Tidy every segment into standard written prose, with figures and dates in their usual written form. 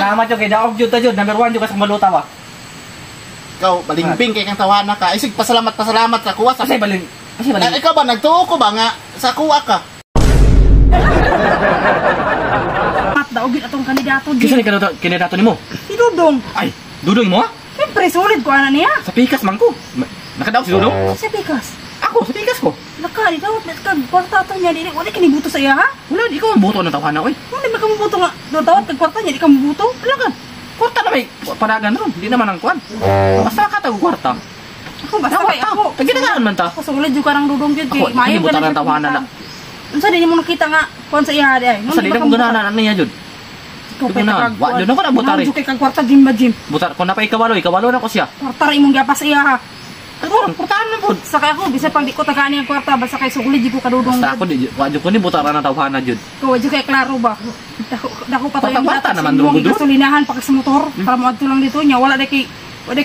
Salamat yo kay daog jud ta jud. Number 1 jud ka sa maluta ba. Ikaw, balingbing kay kang tawana ka. Ay, sige, pasalamat, pasalamat sa kuha. Sa Kasi balin kasi balin. Ah, ikaw ba, nagtuo ko ba nga sa kuha ka? Mat daog gyud atong kandidato Kinsa di. ni kandidato kandidato nimo? Si Dudong. Ay, Dudong mo ha? Siyempre solid ko ana niya. Sa pikas man ko. Nakadaog si Dudong? Sa pikas. Ako, sa pikas ko. Laka, di daw kag kwarta to niya dili wala kini buto sa iya ha. Wala, di ko mabuto ng tawhana oy. Wala man ka mabuto nga. Do dawat kag kwarta niya di ka mabuto. Wala ka. Kwarta na may panagan ron. Di naman ang kwan. Basta ka tag kwarta. Ako basta kay ako. Taginagaan man ta. Ako solid jud karang Dudong jud Ako, kay maayo hindi ka buta ng tawhana na. Unsa di mo nakita nga kuan sa iya di ay. Basta di na ko ganahan ano niya jud. Ikaw Di ko ganahan. Wa jud ako nabutar eh. Jud kay kag kwarta gym ba gym. Butar ko na pa ikawalo, ikawalo na ko siya. Kwarta ra imong giapas sa iya ha. Ano, kwartaan na pod. Sa kay ako bisan pang di ko tagaan ang kwarta basta kay sulid jud ko kadudong. Basta ako di wa jud ko ni butaran ng tawhana jud. Ikaw jud kay klaro ba. Dako dako pa tayo. Kwarta-kwarta naman, dunggo dun. Gasolinahan pa sa motor para moadto lang dito nya wala kay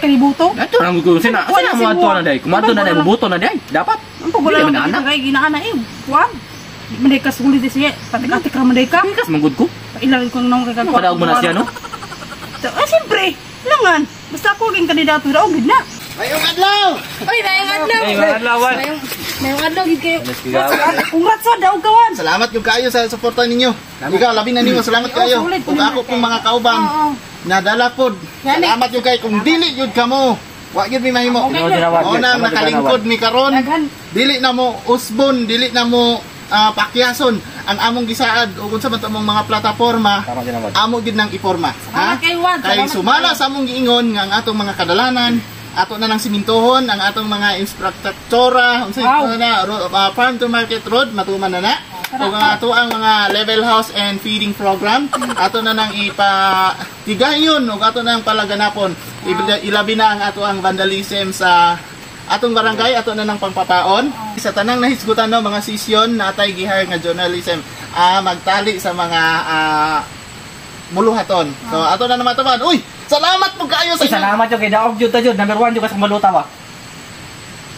nibuto. Ato lang ko sina Wala sina si mo ato Juan. na day. Kumadto na day, mubuto na day. Dapat. Ang pag wala Dili lang man dito ana. kay ginaana eh. Kuan. Di man day ka sulid siya. Patik-atik ra man day ka. Pikas man gud ko. Ilan ko nang kay Ano kadaog mo na siya no? Eh siyempre, langan. Basta ako ang kandidato daog gid na. Mayong adlaw! Oy, mayong adlaw. Ay, mayong adlaw, Wan. Mayong adlaw gid kayo. Mas gigawan. Congrats sa daog kawan. Salamat yung kayo sa suporta ninyo. Ikaw, labi na ninyo. Salamat Oo, kayo. sulit Kung po ako naman pong mga kauban, Oo. nadala pod. Gani. Salamat yung kayo. Kung dili yun ka mo, wa yun mi mahimo. Okay. Tinuod na, Wan. O na, nakalingkod mi karon. Daghan. Dili na mo usbon, dili na mo pakyason ang among gisaad o kung sa man to among mga plataporma Tama din naman. amo gid nang iporma. Salamat kay Juan. Kay Salamat sumala kayo. sa among giingon nga ang atong mga kadalanan, ato na lang simintohon ang atong mga infrastruktura, unsa na farm to market road matuman na na. Tara. Ug ang ato ang mga level house and feeding program ato na nang ipa tigayon ug ato na ang palaganapon. Ilabi na ang ato ang vandalism sa atong barangay, ato na nang pangpapaon. Sa tanang nahisgutan no mga sesyon natay gihire nga journalism magtali sa mga muluhaton. So ato na naman tuman. Uy, salamat po kayo sa Uy, inyo. salamat yo kay daog jud ta jud. Number 1 jud ka sa maluta ba.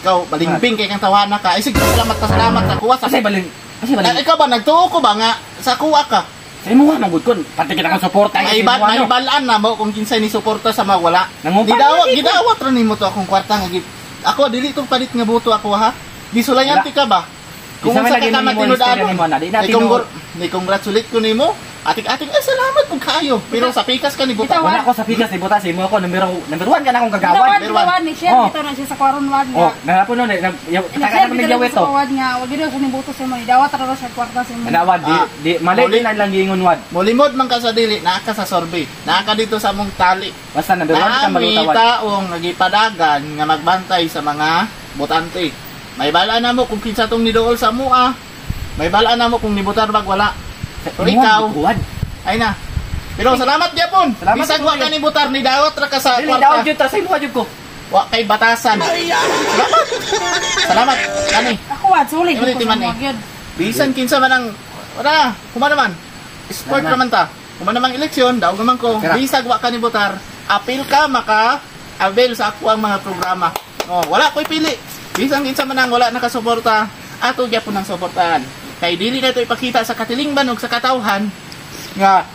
Ikaw, balingbing kay kang tawana ka. Ay sige, pasalamat, pasalamat sa kuha sa. Kasi balin kasi Ah, balin. ikaw ba nagtuo ko ba nga sa kuha ka? Sa imo nga man gud kun. Pati kita kang suporta May ba, may balaan na mo kung kinsay ni suporta sa mga wala. Nangupa Gidawat, na, di ko. gidawat ra nimo to akong kwarta nga ako dili tong palit nga buto ako ha. Gisulayan Wala. ti ka ba? Kung Isa man unsa lagi ka nimo matinud istorya nimo na, di na Ni tinuod. ni congratulate ko nimo. Atik-atik ay salamat pud kaayo. Pero sa pikas ka ni buta. Bitaw, Wala ko sa pikas ni buta sa imo ako number number 1 ka na akong kagawan. Bitawan, Number one. bitawan ni share Oh. bitaw na siya sa kwaron wad nga. Oh, nahapon no, nag Ni taka share na bitaw nagyaw na ito. sa wad nga, wag gid sa nibuto sa mo. Dawat ra siya kwarta sa mo. Ana wad di Ah. di mali Muli. din na lang giingon wad. Molimod man ka sa dili, naa ka sa sorbe. Naa ka dito sa among tali. Basta number 1 ka Nami maluta wad. taong nagipadagan nga magbantay sa mga botante. May balaan na mo kung kinsa tong niduol sa mua. May balaan na mo kung nibutar bag wala. Pero ikaw, Wad. ay na. Pero salamat gyapon. Salamat Bisag wa gyapon. ka nibutar ni dawat ra ka sa Dili daog kwarta. jud ta sa imo jud ko. Wa kay batasan. Salamat. Salamat. Kani. Ako wad sulit Imo ko sa timan mo eh. gyud. Bisan kinsa man ang wala, kuma naman. Sport Naman. naman ta. Kuma namang eleksyon, daog naman ko. Tara. Bisag wa ka ni botar, apil ka maka avail sa ako ang mga programa. Oh, wala ko'y pili. Bisan kinsa man ang wala nakasuporta, ato gyapon ang suportahan. Kay dili na ito ipakita sa katilingban ug sa katawhan nga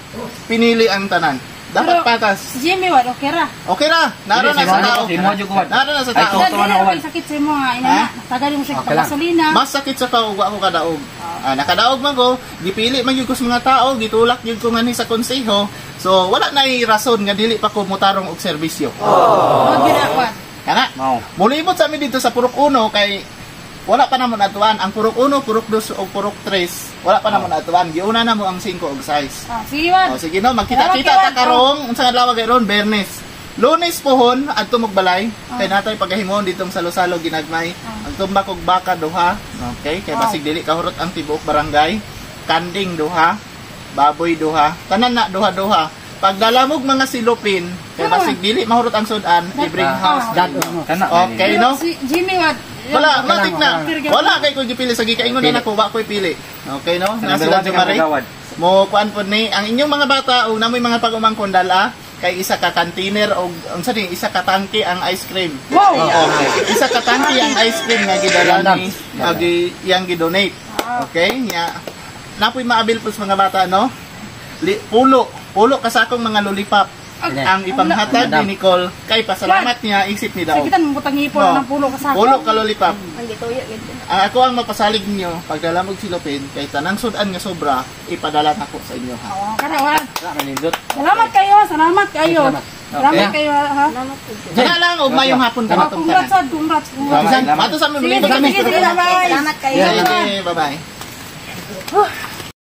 pinili ang tanan. Dapat Pero- patas. Si Jimmy wad okay ra. Okay ra, naro na Dili, sa sa imo tao. sa imo jud ko wad. Naro na sa Ay, tao. totoo Dili na, ra wad. kay sakit sa imo nga ina Ha? na. Tagal mo siya Okay lang. pagasolina. Mas sakit sa kaugwa ko kadaog. Ah, nakadaog man ko, gipili man gyud ko sa mga tao, gitulak gyud ko ngani sa konseho. So wala na rason nga dili pa ko motarong og serbisyo. Wag gyud na wad. Kana. Mao. Mulibot sa amin dito sa Purok 1 kay wala pa namon atuan ang Purok 1, Purok 2 ug Purok 3. Wala pa namon atuan. Giuna na mo ang 5 ug 6. Ah, sige wad. O sige no, magkita-kita ta karong unsa nga adlaw kay ron Bernes. Lunes pohon adto magbalay kay natay pagahimon ditong salo-salo ginagmay. Ang tumbak og baka duha. Okay, kay basig dili kahurot ang tibuok barangay. Kanding duha, baboy duha, tanan na duha-duha. Pagdalamog mga silupin, kay basig dili mahurot ang sudan, i-bring house. Kana. Okay no? Si Jimmy wad. Wala, matik na. Wala kay ko gipili sa gikaingon na nako, wa ko'y pili. Okay no? Na Number sila 1 ka Jumare. kagawad. Mo kuan pod ni ang inyong mga bata ug namoy mga pag-umangkon dala kay isa ka container og unsa ni isa ka tangke ang ice cream. Wow. Oo. Isa ka tangke ang ice cream nga gidala ni iyang gidonate. Okay? Nya napoy maabil po sa mga bata no. Pulo. Pulo ka sakong mga lollipop ang ipanghatag ni Nicole kay pasalamat niya isip ni Daog. Sakitan mo butang ipon No. ng pulo ka sako. Pulo ka lollipop. Ang gituyo gid. Ang ako ang mapasalig ninyo pagdala mo og silupin kay tanang sudan nga sobra ipadala nako sa inyo ha. Oh, karawan. Wala, manindot. Salamat kayo, salamat kayo. Salamat. Salamat Okay. kayo ha. Salamat pud. Sana lang og mayong hapon Oh, kanatong congrats, tanan. sad, congrats, congrats. Bisan Salamat. mato sa aming Sige, libot sige, kami. sige, bye. Salamat kayo. Sige, bye-bye.